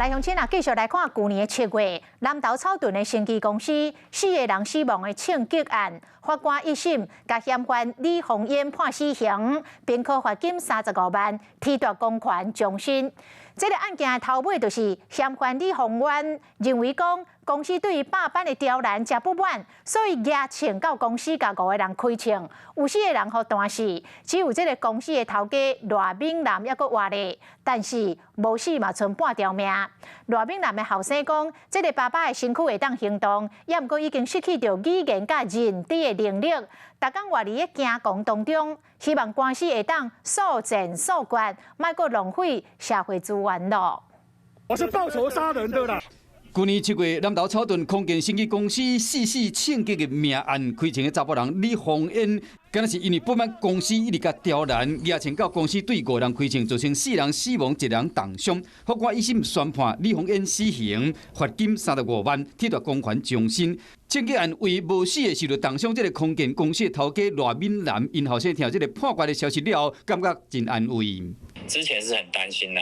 來鄉親啊，繼續來看舊年的7月，南投草屯的生技公司四个人死亡的槍擊案，法官一審共嫌犯李鳳燕判死刑，並科罰金35萬，褫奪公權終身。這個案件的頭尾就是嫌犯李鳳灣認為講公司對伊百般的刁難誠不滿，所以舉槍到公司共五个人開槍，有四個人予彈死，只有這個公司的頭家賴敏南猶閣活咧，但是無死嘛，賰半條命。賴敏南的後生講，這個爸爸的身軀會當行動，猶毋過已經失去著語言佮認知的能力，逐工活佇咧驚惶當中，希望官司會當速戰速決，莫閣浪費社會資源囉。我是報仇殺人的啦。舊年7月，南投草屯康健生技公司四死槍擊的命案，開槍的查埔人李鳳燕，敢若是因為不滿公司一直共刁難，舉槍到公司對五人開槍，造成四人死亡，一人重傷。法官一審宣判李鳳燕死刑，罰金35萬，褫奪公權終身。槍擊案為無死的受著重傷，這个康健公司的頭家賴敏南，𪜶後生聽這个判決的消息了後，感覺真安慰。之前是很擔心的。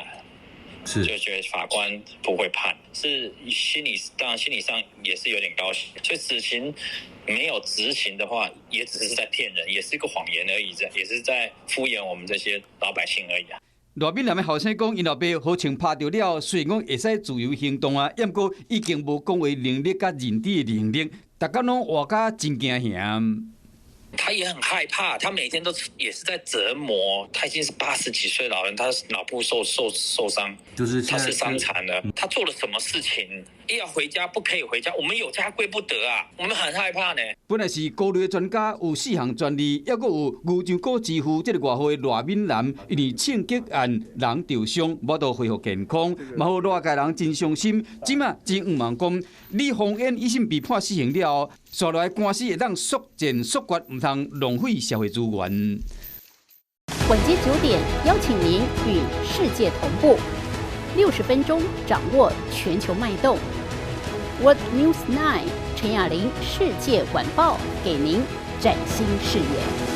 就覺得法官不會判，是心理當然心理上也是有點高興。所以死刑沒有執行的話，也只是在騙人，也是一個謊言而已，也是在敷衍我們這些老百姓而已啊。賴敏南的後生講，𪜶老爸予槍拍著了，雖然講會使自由行動啊，毋過已經無講話能力佮認知的能力，逐工攏活甲真驚惶。他也很害怕，他每天都也是在折磨。他已經是80幾歲老人，他腦部受傷，就是他是傷殘的。他做了什麼事情？要回家不可以回家，我們有家歸不得啊，我們很害怕呢。本來是高類專家，有四項專利，猶閣有牛樟股之父，這个外號的賴敏南，因為槍擊案人受傷，無法度恢復健康，嘛予賴家人真傷心。這馬真向望講，李鳳燕一審被判死刑了後，紲落來官司會當速戰速決，毋通浪費社會資源。晚間9點，邀請您與世界同步，60分鐘掌握全球脈動。World News 9 陳雅玲世界晚報，給您嶄新視野。